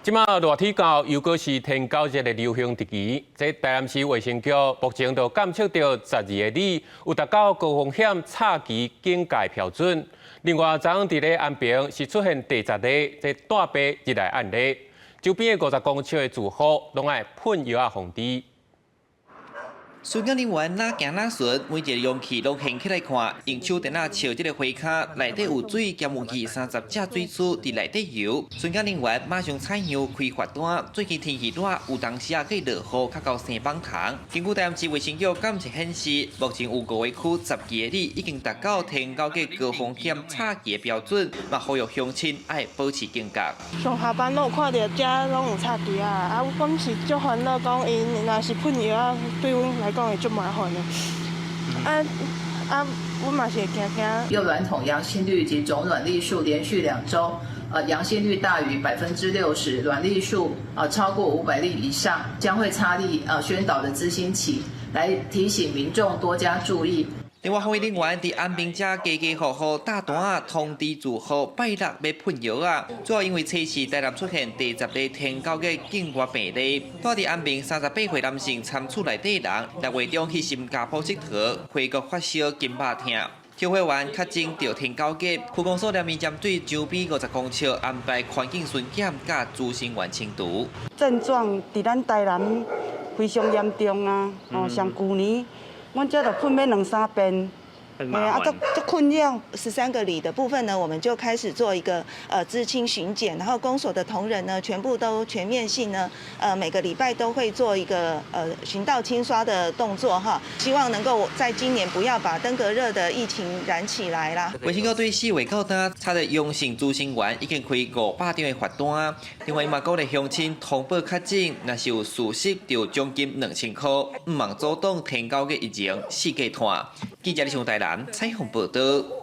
這馬熱天到，猶閣是天狗熱的流行時期。這台南市衛生局目前就監測到12個里有達到高風險插旗警戒標準。另外，昨昏佇咧安平是出現第十例這帶病入來案例，周邊的50公尺的住戶攏愛噴藥仔防治。巡檢人員哪行哪巡，每一个容器攏掀起來看，用手電仔照這个花跤，內底有水，兼有20、30隻水蛆佇內底游。巡檢人員馬上採樣開罰單。最近天氣熱，有當時啊閣落雨，較𠢕生蠓蟲。根據台南市衛生局監測顯示，目前有五個區12個里已經達到天狗熱高風險插旗的標準，嘛呼籲鄉親愛保持警覺。上下班攏有看著遮攏有插旗仔，啊，阮是足煩惱，講𪜶若是噴藥仔，對阮來講會足麻煩的。啊啊，阮嘛是會驚驚。誘卵桶陽性率及總卵粒數連續2週，陽性率大於60%，卵粒數超過500粒以上，將會插立宣導的資訊旗，來提醒民眾多加注意。另外，防疫人員佇安平遮家家戶戶貼單仔通知住戶拜六欲噴藥仔，主要因為初四台南出現第十例天狗熱境外病例，住佇安平38歲男性參厝內底人，6月中去新加坡𨑨迌，回國發燒筋肉疼。調會完確診著天狗熱，區公所連面針對周邊50公尺安排環境巡檢佮孳生源清除。症狀佇咱台南非常嚴重啊！哦，像舊年，阮這就噴欲兩三遍。啊，足足困擾。13個里的部分呢，我們就開始做一個孳清巡檢，然後公所的同仁呢，全部都全面性呢，每個禮拜都會做一個巡道清刷的動作哈，希望能夠在今年不要把登革熱的疫情燃起來啦。衛生局對4月到今，查著陽性孳生源已經開500張的罰單，另外嘛鼓勵鄉親通報確診，若是有事實，就獎金2000箍，毋茫阻擋天狗熱疫情四界傳。記者李松台南採訪報道。